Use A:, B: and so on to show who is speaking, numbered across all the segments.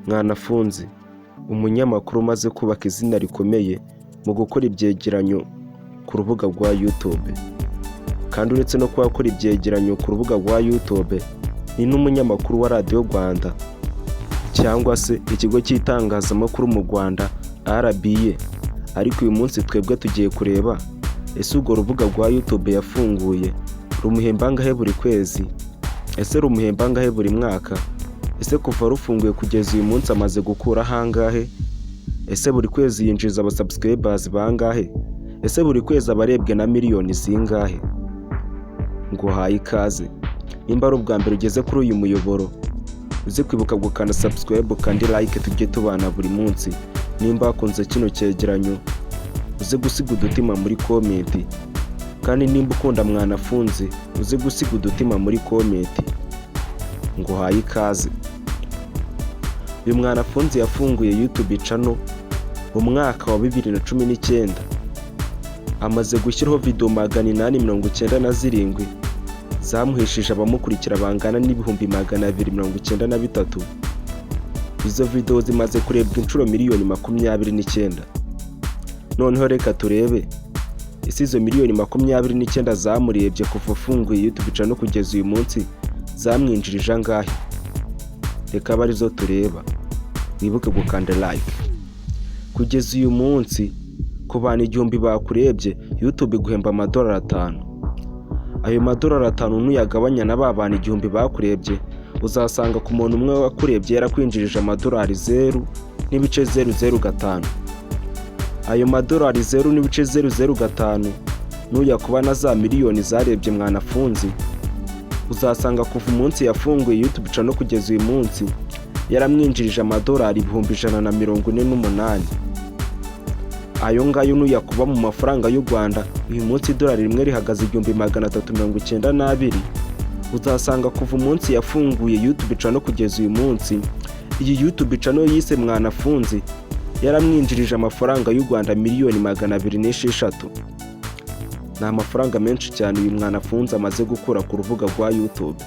A: Mwanafunzi, umunyamakuru umaze kubaka izina rikomeye mu gukora ibyegeranyo ku rubuga rwa YouTube. Kandi uretse no kuba akora ibyegeranyo ku rubuga rwa YouTube, ni n'umunyamakuru wa Radiyo Rwanda cyangwa se ikigo cy'itangazamakuru mu Rwanda, RBA. Ariko uyu munsi twebwe tugiye kureba: ese urwo rubuga rwa YouTube yafunguye rumuhemba angahe buri kwezi? Ese rumuhemba angahe buri mwaka? Ese kuva rufunguye kugeza uyu munsi amaze gukuraho angahe? Ese buri kwezi yinjiza aba subscribers bangahe? Ese buri kwezi aba arebwe na miliyoni zingahe? Nguhaye ikaze. Nimba ari ubwa mbere ugeze kuri uyu muyoboro, uze kwibuka gukanda subscribe kandi like, tujye tubana buri munsi. Nimba wakunze kino cyegeranyo, uze gusiga udutima muri comment. Kandi nimba ukunda Mwanafunzi, uze gusiga udutima muri comment. Nguhaye ikaze. Uyu Mwanafunzi yafunguye YouTube channel mu mwaka wa 2019. Amaze gushyiraho video 897 zamuhesheje abamukurikira bangana n'293,000. Izo video zimaze kurebwa inshuro miliyoni 29. Noneho reka turebe: ese izo miliyoni 29 zamurebye kuva afunguye YouTube channel kugeza uyu munsi zamwinjirije angahe? Reka abe arizo tureba. Wibuke gukanda like. Kugeza uyu munsi, ku bantu 1000 bakurebye, YouTube iguhemba amadolari 5. Ayo madolari 5 nuyagabanya na ba bantu 1000 bakurebye, uzasanga ku muntu umwe wakurebye yarakwinjirije amadolari 0.005. Ayo madolari 0.005 nuyakuba na za miliyoni zarebye Mwanafunzi, uzasanga kuva umunsi yafunguye YouTube channel kugeza uyu munsi yaramwinjirije amadolari 148,000. Ayo ngayo nuyakuba mu mafaranga y'u Rwanda, uyu munsi idolari rimwe rihagaze 1392, uzasanga kuva umunsi yafunguye YouTube channel kugeza uyu munsi, iyi YouTube channel yise Mwanafunzi yaramwinjirije amafaranga y'u Rwanda miliyoni 206. Ni amafaranga menshi cyane uyu Mwanafunzi amaze gukura ku rubuga rwa YouTube.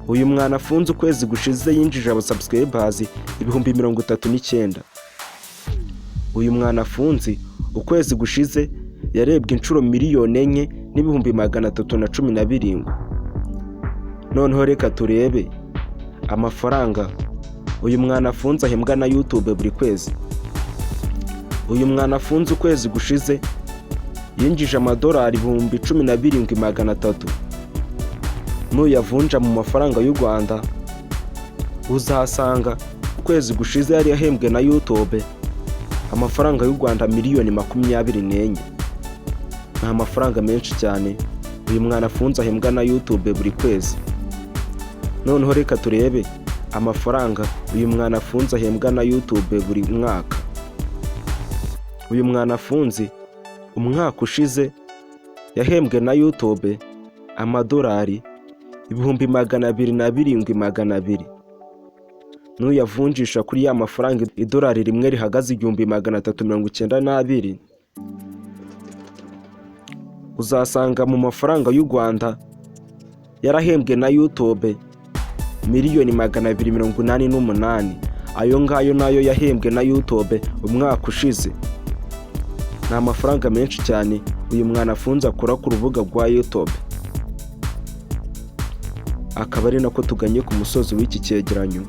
A: Uyu Mwanafunzi ukwezi gushize yinjije aba subscribers 39,000. Uyu Mwanafunzi ukwezi gushize yarebwe inshuro 4,317,000. Noneho reka turebe amafaranga uyu Mwanafunzi ahembwa na YouTube buri kwezi. Uyu Mwanafunzi ukwezi gushize yinjije amadolari 17,300. Nuyavunja mu mafaranga y'u Rwanda, uzasanga ukwezi gushize yari yahembwe na YouTube amafaranga y'u Rwanda miliyoni 24. Ni amafaranga menshi cyane uyu Mwanafunzi ahembwa na YouTube buri kwezi. Noneho reka turebe amafaranga uyu Mwanafunzi ahembwa na YouTube buri mwaka. Uyu Mwanafunzi umwaka ushize yahembwe na YouTube amadolari 207,200. Nuyavunjisha kuri ya mafaranga idolari rimwe rihagaze 1392, uzasanga mu mafaranga y'u Rwanda yarahembwe na YouTube miliyoni 288. Ayo ngayo nayo yahembwe na YouTube umwaka ushize. Ni amafaranga menshi cyane uyu Mwanafunzi akora ku rubuga rwa YouTube. Akaba ari nako tuganye ku musozi w'iki cyegeranyo.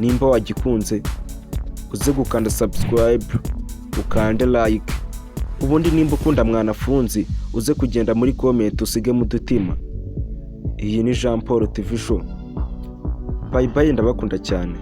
A: Nimba wagikunze, uze gukanda subscribe, ukande like. Ubundi nimba ukunda Mwanafunzi, uze kugenda muri comment usigemo udutima. Iyi ni Jean Paul TV Show. Bye bye, ndabakunda cyane.